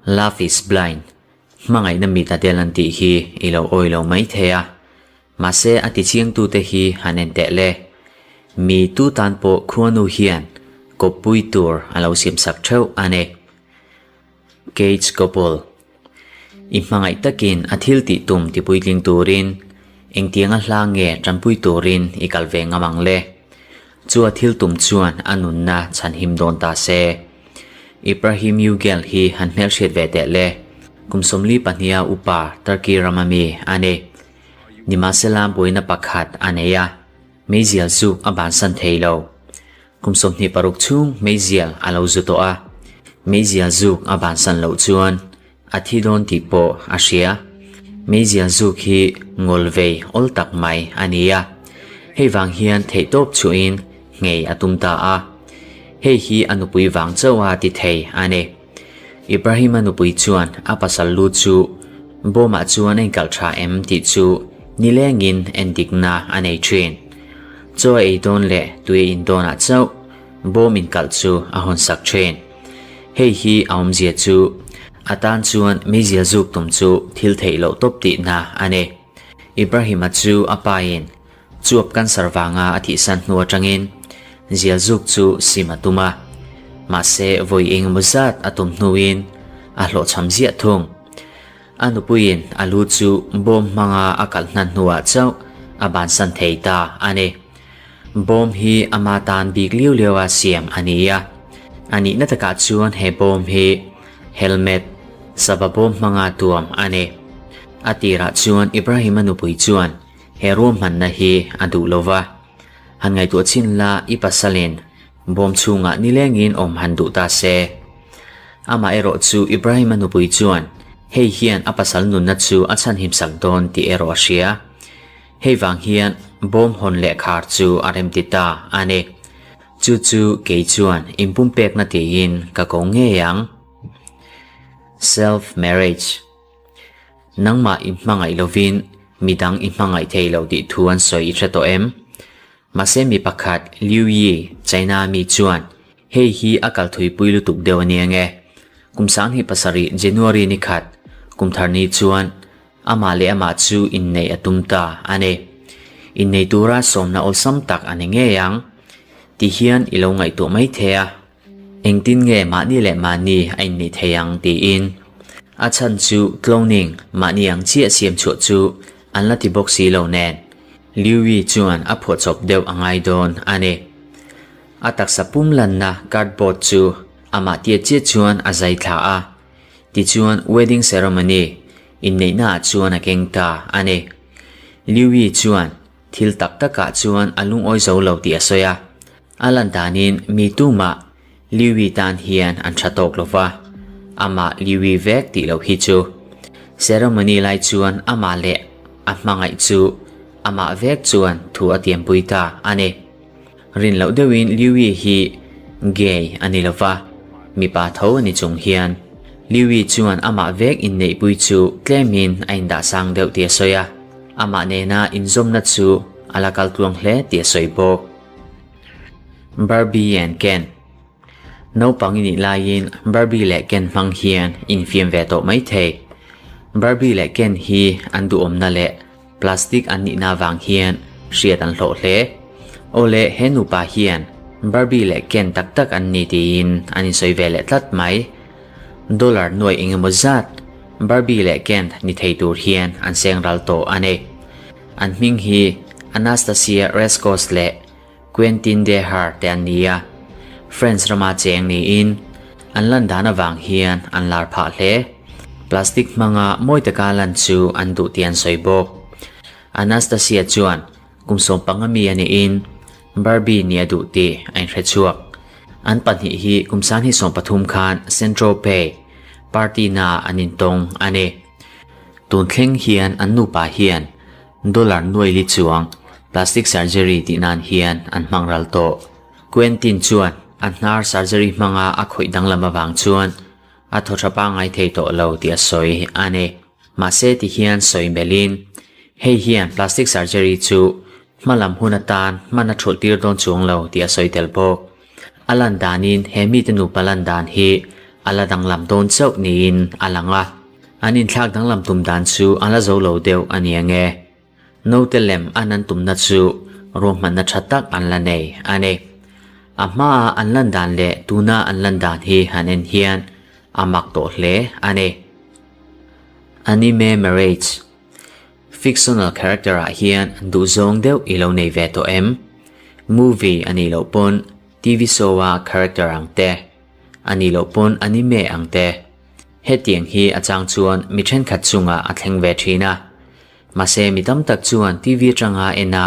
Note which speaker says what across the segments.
Speaker 1: Love is blind, hmangaihna mit a tel an tih hi i lo awi lo mai thei a, mahse a tichiangtute hi han en teh le. Mi tu tan pawh khuanu hian kawppui tur a lo siamsak theuh a ni. Cage couple, I hmangaih takin a thil tih tum tipuitling turin engtianga hla nge tanpui turin i kal ve ngam ang le? Chu a thil tum chuan a nunna chhanhim dawn ta se. Ibrahim Yugel hi han hmelhriat ve teh le. Kum 42 a upa Turkey rama mi a ni. Nimahsela buaina pakhat a nei a, meizial zuk a bansan thei lo. Kum 26 chhung meizial a lo zu tawh a, meizial zuk a bansan loh chuan a thi dawn tih pawh a hria. Meizial zuk hi ngawl vei awl tak mai a ni a, hei vang hian theihtawp chhuahin nghei a tum ta a. Hei hi a nupui vang chauh a ti thei a ni. Ibrahima nupui chuan a pasal lu chu bawmah chuan a inkalh tha em tih chu nilengin endikna a nei thin. Chaw a ei dawn leh tui a in dawnah chauh bawm inkalh chu a hawnsak thin. Hei hi a awmzia chu a tan chuan meizial zuk tum chu thil theih loh tawp tihna a ni. Ibrahima chu a pain chuap cancer vanga a thihsan hnu atangin zial zuk chu sim a tum a, mahse vawi engemaw zat a tum hnuin a hlawhchham ziah thung. A nupuiin a lu chu bawm hmanga a kalh hnan hnuah chauh a bansan thei ta a ni. Bawm hi ama tan bik liau liau a siam a ni a, a nihna takah chuan he bawm hi helmet, sava bawm hmanga tuam a ni. A tirah chuan Ibrahima nupui chuan he ruahmanna hi a duh lo va, Han ngaihtuah chin la i pasalin bawm chhungah nilengin awm han duh ta se. Amaherawh chu Ibrahima nupui chuan hei hian a pasal nunna chu a chhanhimsak dawn tih erawh a hria. Hei vang hian bawm hawn leh khar chu a remti ta a ni. Chu chu kei chuan inpumpekna tiin ka ko ngei ang. Self marriage. Nangmah i hmangaih lovin midang i hmangaih thei lo tih thu an sawi i hre tawh em? Mahse mi pakhat Liu Yi, China mi chuan hei hi a kal thuipui lutuk deuh a nia nge. Kum 27 January ni khat kum thar ni chuan amah leh amah chu inneih a tum ta a ni. Innei tura sawmna awlsam tak a ni ngei ang ti hian i lo ngaihtuah mai thei a. Engtin nge mahni leh mahni a inneih thei ang tiin a chhan chu cloning mahni ang chiah siam chhuah chu an la ti bawk si lo nen Liuyi chuan a phuahchawp deuh a ngai dawn a ni. A taksa pum lanna cardboard chu amah tiat chiah chuan a zai thla a, tichuan wedding ceremony inneihnaah chuan a keng ta a ni. Liuyi chuan Thil tak takah chuan a lungawi zo lo tih a sawi a, a lan danin mi tumah Liwi tan hian an tha tawk lo va, amah Liwi vek tih loh hi chu. Ceremony lai chuan amah leh a hmangaih chu amah vek chuan thu a tiampui ta a ni. Rin loh deuhin Liwi hi gay a ni lo va, mipa tho a ni chung hian Liwi chuan amah vek inneihpui chu tlemin a indahsang deuh tih a sawi a. Amah nena inzawmna chu a la kal tluang hle tih a sawi bawk. Barbie and Ken Naupang i nih laiin Barbie leh Ken hmang hian infiam ve tawh mai thei. Barbie leh Ken hi an duhawmna leh plastic an nihna avang hian hriat an hlawh hle. Awle he nupa hian Barbie leh Ken tak tak an ni tiin an insawi ve leh tlat mai. Dollar nuai engemaw zat Barbie leh Ken ni thei tur hian an seng ral tawh a ni. An hming hi Anastasia Reskos leh Quentin Dehar te an ni a, France rama cheng niin an lan dan avang hian an lar phah hle. Plastic hmanga mawi taka lan chu an duh tih an sawi bawk. Anastasia chuan Kum 15 mi a niin Barbie nih a duh tih a inhre chhuak. An pahnih hi kum 2013 khan Central Pay party naah an intawng a ni. Tun thleng hian an nupa hian dollar nuai li chuang plastic surgery tih nan hian an hmang ral tawh. Quentin chuan a hnar surgery hmanga a khawih danglam avang chuan a thaw tha pangngai thei tawh lo tih a sawi a ni. Mahse ti hian sawi melhin, hei hian plastic surgery chu hma lam hun atan hman a thulh tir dawn chuang lo tih a sawi tel bawk. A lan danin he mite nupa lan dan hi a la danglam dawn chauh niin a lang a. An inthlak danglam tum dan chu a la zo lo deuh a ni ang e. Naute lem an an tumna chu ruahmanna tha tak an la nei a ni. A hmaa an lan dan leh tuna an lan dan hi han en hian a mak tawh hle a ni. Anime Marriage Fictional character ah hian duhzawng deuh i lo nei ve tawh em? Movie a nih loh pawn TV show a character ang te, a nih loh pawn anime ang te. Hetiang hi a chang chuan mi thenkhat chungah a thleng ve thin a. Mahse mi tam tak chuan TV atanga en a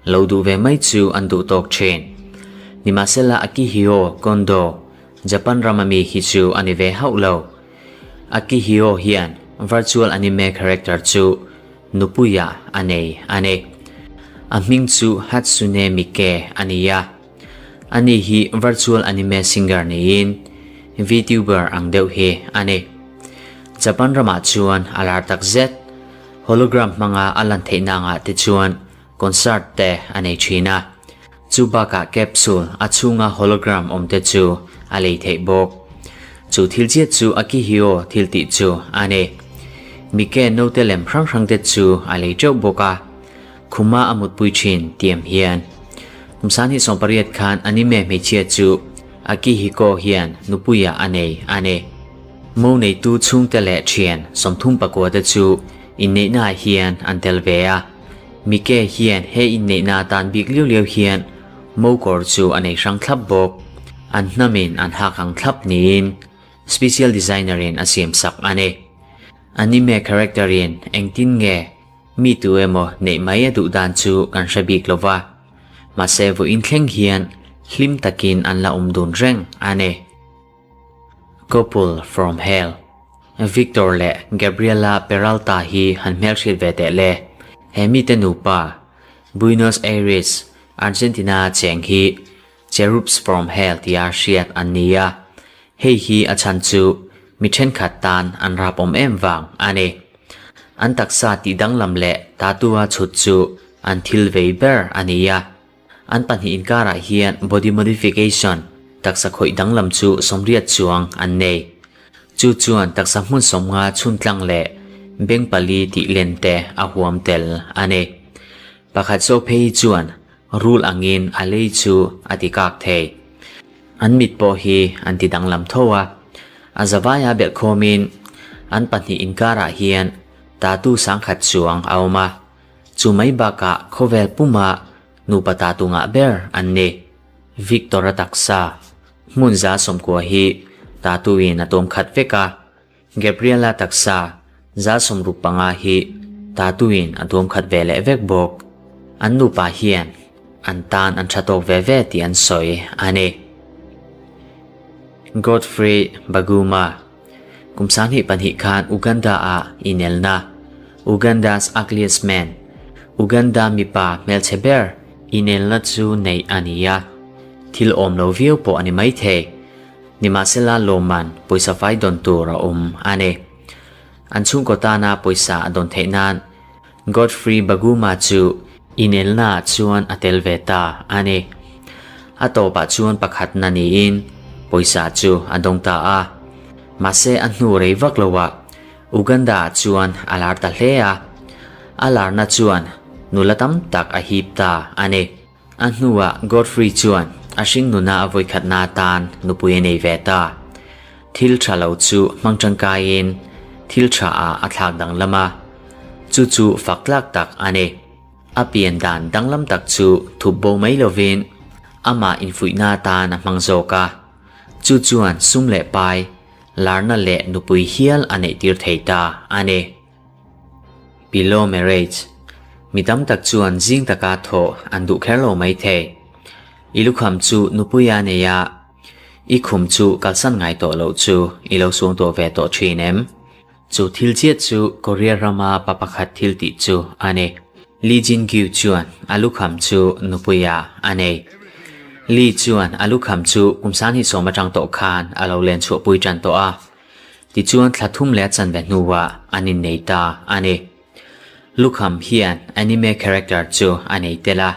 Speaker 1: lo duh ve mai chu an duh tawk thin. Nimahsela Akihio Kondo, Japan rama mi hi chu a ni ve hauh lo. Akihio hian virtual anime character chu nupuiah a nei a ni. A hming chu Hatsune Mike a ni a. Ani hi virtual anime singer niin VTuber ang deuh hi a ni. Japan ramah chuan a lar tak zet. Hologram hmanga a lan theihna angah te chuan concert te a nei thin a. Chu bakah capsule a chhunga hologram awm te chu a lei theih bawk. Chu thil chiat chu Akihio thil tih chu a ni. Mike naute lem hrang hrang te chu a lei teuh bawk a. Khuma a mutpui thin tiam hian. Kum 2018 khan anime hmeichhia chu Akihiko hian nupuiah a nei a ni. Mo neitu chhungte leh thian 39 te chu inneihnaah hian an tel ve a. Mike hian he inneihna atan bik liau liau hian mo kawr chu a nei hrang thlap bawk. An hnamin an hak ang thlap niin special designer in a siamsak a ni. Anime character in engtin nge Mi tu emaw neih mai a duh dan chu kan hre bik lo va, mahse vawiin thleng hian hlim takin an la awm dun reng a ni. Couple from Hell, Victor leh Gabriela Peralta hi han hmelhriat ve teh le. He mite nupa, Buenos Aires, Argentina cheng hi Cherubs from Hell tia hriat an ni a, hei hi a chhan chu mi thenkhat tan an rap awm em vang a ni. An taksa tih danglam leh tattoo-a chhut chu an thil vei ber a ni a. An pahnih inkarah hian body modification, taksa khawih danglam chu 80 chuang an nei. Chu chuan taksa hmun 50 chhuntlang leh beng pali tih len te a huam tel a ni. Pakhat zawk phei hi chuan Rul angin a lei chu a ti kak thei. An mit pawh hi an ti danglam tho a. A zavaia belh khawmin an pahnih inkarah hian tatu 1000 chuang a awm a. Chu mai bakah khawvel puma nupa tatu ngah ber an ni. Victor-a taksa hmun 90 hi tatu-in a tawm khat vek a. Gabriela taksa 65 hi tattoo-in a tuam khat ve leh vek bawk. An nupa hian an tan an tha tawk ve ve tih an sawi a ni. Godfrey Baguma, Kum 22 khan Uganda-ah inelna, Uganda's Ugliest Man, Uganda mipa hmelchhe ber inelna chu neih a ni a, thil awm lo viau pawh a ni maithei. Nimahsela lawmman pawisa fai dawn tur a awm a ni. An chhungkaw tana pawisa a dawn theih nan Godfrey Baguma chu inelnaah chuan a tel ve ta a ni. A tawpah chuan pakhatna niin pawisa chu a dawng ta a. Mahse a hnu rei vak loah Uganda-ah chuan a lar ta hle a. A larna chuan nula tam tak a hip ta a ni. A hnuah Godfrey chuan a hringnuna a vawikhatna atan nupui a nei ve ta. Thil tha lo chu hmang tangkaiin thil tha ah a thlak danglam a, chu chu fak tlak tak a ni. A pian dan danglam tak chu thup bo mai lovin amah infuihna atan a hmang zawk a, chu chuan sum leh pai, larna leh nupui hial a neihtir thei ta a ni. Below marriage, Mi tam tak chuan zing taka thawh an duh kher lo mai thei. I lukham chu nupui a nei a, i khum chu kalsan ngai tawh loh chu i lo suang tawh ve tawh thin em? Chu thil chiat chu Korea rama pa pakhat thil tih chu a ni. Lee Jin Gyu chuan a lukham chu nupui a a nei. Lee chuan a lukham chu kum 2010 atang tawh khan a lo len chhuahpui tan tawh a. Tichuan thla thum leh a chanve hnuah an innei ta a ni. Lukham hian anime character chu a nei tel a,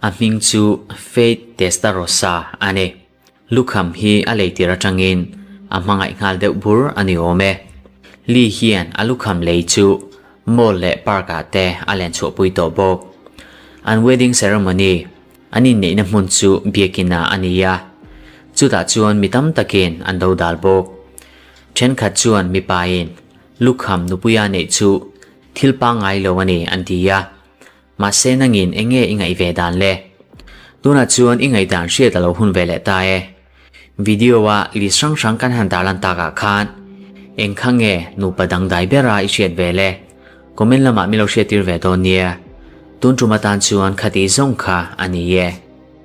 Speaker 1: a hming chu Fate Testarossa a ni. Lukham hi a lei tir atangin a hmangaih nghal deuh bur a ni awm e. Lee hian a lukham lei chu mall leh park ah te a len chhuahpui tawh bawk. An wedding ceremony an inneihna hmun chu biakin ah a ni a, chutah chuan mi tam takin an do dal bawk. Thenkhat chuan mipa in lukham nupuia neih chu thil pangngai lo a ni an ti a. Mahse nangin eng nge i ngaih ve dan le? Tunah chuan i ngaihdan hriat a lo hun ve leh ta e. Video a list hrang hrang kan han tarlan takah khan eng kha nge nupa dangdai bera i hriat ve le? Comment lamah min lo hriattir ve dawn nia. Tun tum atan chuan khati zawng kha a ni e.